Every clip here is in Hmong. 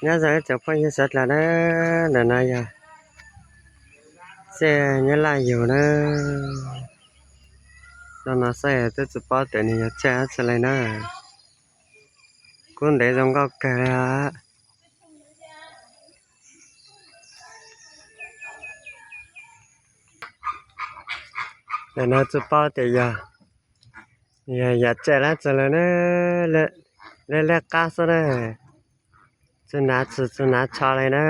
Nyob zoo ib tsoom phooj ywg sawv daws na, ntawm no yog txij Nyab Laj yug na. Zoo no xwb twb tsis paub tias nws yog txij dab tsi li na. Kub ntev zoo nkauj kawg li os. Ntawm no tsis paub tias yog, yog yam txij dab tsi li na, liab liab qab xwb na. Tsis hnav txhws tsis hnav tsho li na.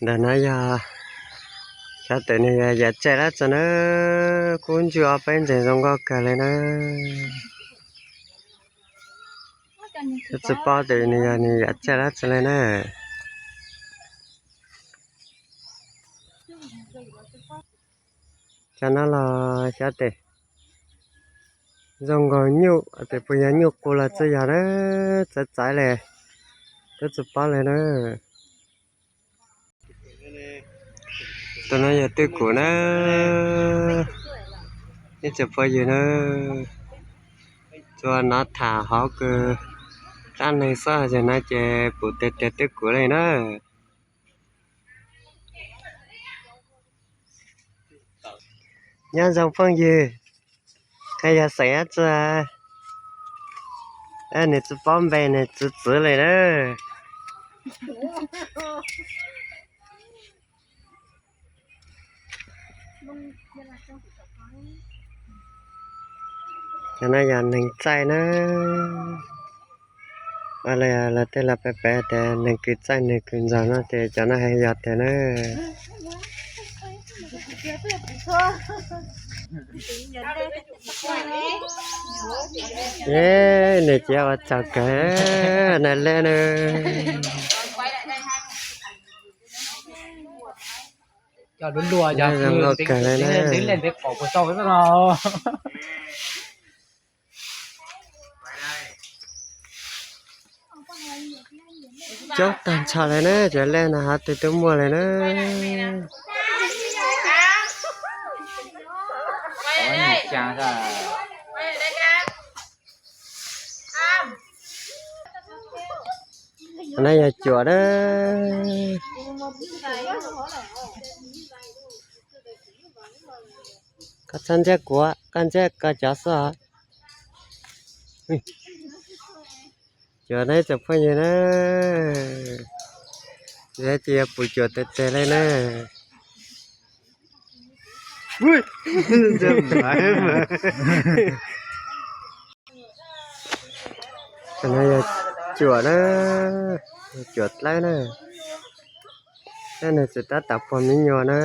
Ntawm no yog xyov tes nws yog yam txij dab tsi na, kub ntsuab peb ntsees zoo nkauj kawg li na. Twb tsis paub tias nws yog nws yam txij dab tsi li na. Cov no los xyov tes zoo nkaus nyuj, tes puas yog nyuj qus los tsis yog na, txawv txawv li, twb tsis paub li na. Tus no yog twj kum na, ib tsoom phooj ywg na, tsuas nov tham hauv kws dab neeg xwb, yog no ces pum tes tias twj kum li na. Nyob zoo phooj ywg, qhia yog xeem dab tsi? Nws tsis paub npe, nws txwv txwv li na. Cov no yog neeg txaij na. Lawv tej laus pem pem tias neeg kws txaij neeg kws ntxaug no ces cov no yog tiag na. Nws cia ua tsaug kawg na le na. Zoo nkauj kawg li na. Coob tag nrho li na, cov lej no hov twg twb muaj li na. Qhov no yog cuam na. Koj txhob ntsiab kuv, koj ntsiab koj cov xwb os. Cuam na tsoom phooj ywg na, ces yog pum cuam tes tes li na. Cov no yog cuam na, cuam dlawb na, tab nws tsis tab tom pog me nyuam na.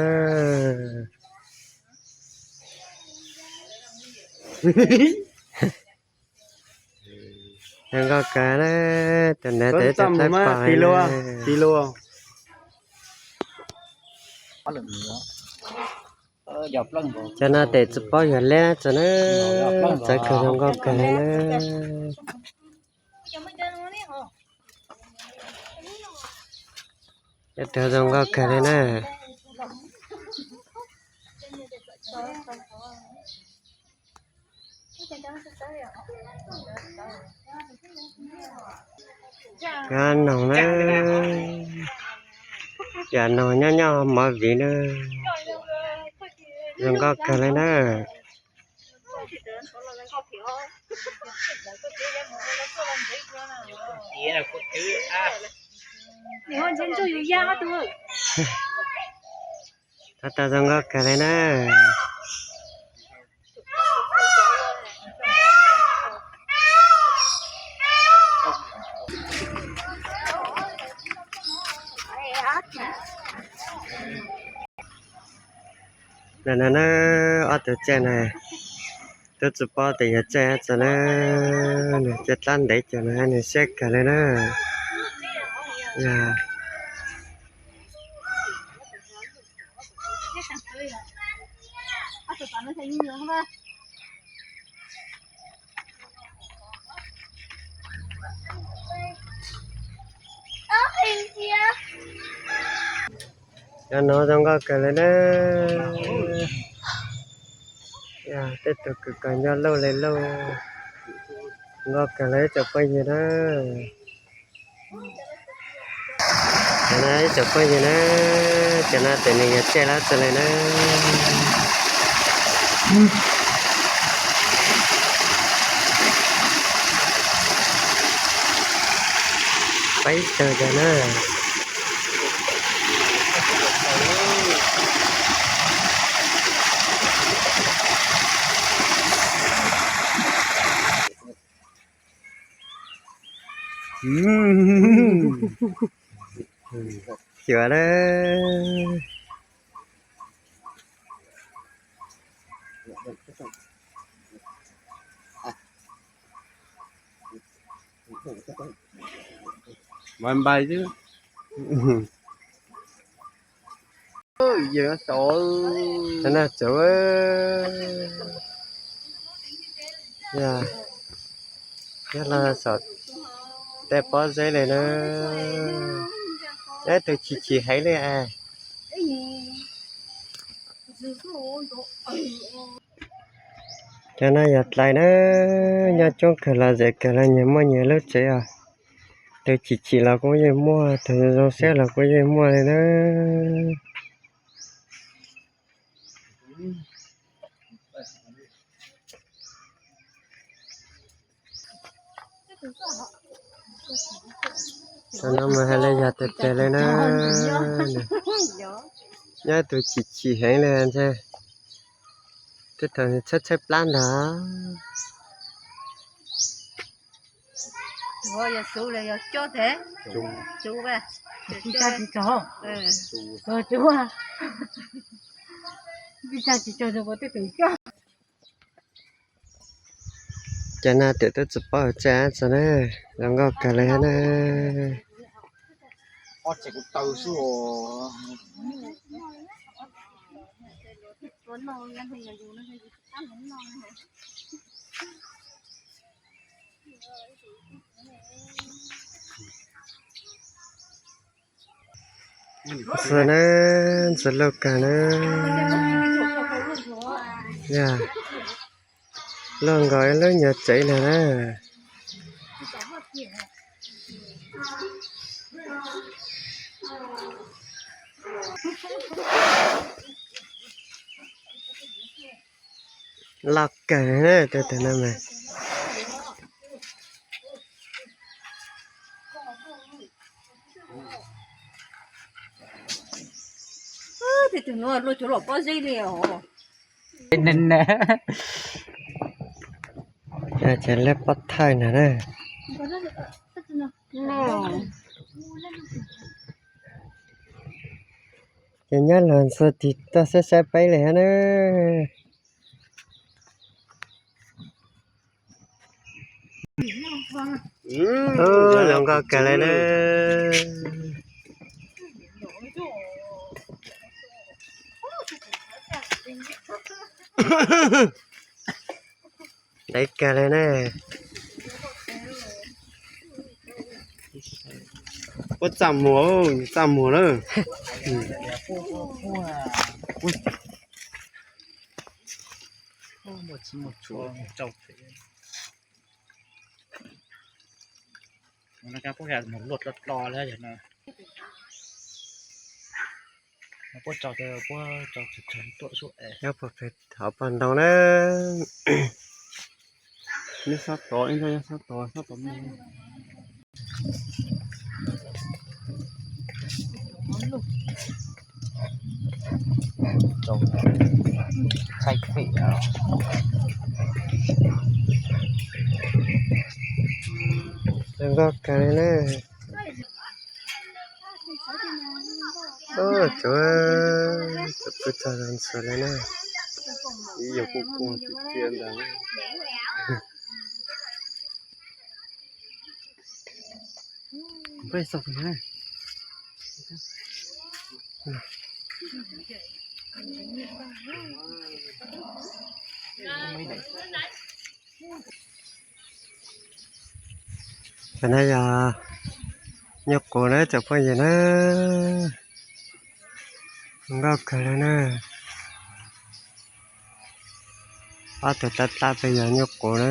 Zoo nkauj kawg na, tus nav tes tes dlawb pog li na. Cov no tes tsis paub yog leb tsi na, txawv kawg zoo nkauj kawg li na. Cov zoo nkauj kawg li na. Cov noog na, cov noog nyob nyob mov viv na, zoo nkauj kawg li na. Tab tom zoo nkauj kawg li na. Ntawm no na, ob tug txaij na, twb tsis paub tias yog txaij dab tsi na, nws caj dab ntev ces nws siab kawg li na. Yog cov no zoo nkauj kawg li na. Tej tug kws kawg nyob lauj li lauj. Nkauj kawg li ib tsoom phooj ywg na. Cov no ib tsoom phooj ywg na, cov no tes nws yuav tseg lab txog li na. Peb tug cov na. Xyuas na. Npais npais xwb. Yog na, tsuv, nyob los saum tej pob zeb li na. Nyob tus chim chim heev li as. Cov no yog dlais na, nyob coob kawg los zem kawg los nyias muaj nyias lub tsev os. Tus chim chim los kuj yeej muaj, tus zoo siab los kuj yeej muaj li na. Cov no mas hais li yog tes tes li na. Nyob tus chim chim heev li ntag. Tej thaum nws tshaib tshaib plab ntag. Cov no tiam twb tsis paub tsev txog na, zoo nkauj kawg li na. Ntxim na, ntxim lauj kawg na. Yog, luaj nkaus ib lub nyuag tsev no na. Loj kawg na, tus no mas. Tus no luaj cov los pob zeb li os. Ces leb pob thaij ntag na. Ces nyob los ntxhua tig tuaj saib saib peb li hab na. Zoo nkauj kawg li na. Deb kawg li na. Puab txaj muag, txaj muag na. Nyob puag pem hauv pas ntoo na. Nyob sab tod, nyob sab tod, sab tod. Zoo nkauj kawg li na. Cov, cov pw txog zoo ntxhua li na. Ib yam kuj kuj txiv txiaj ntag. Cov no yog nyuj qus na tsoom phooj ywg na. Zoo nkauj kawg li na. Ob tug tab tab peb yog nyuj qus na.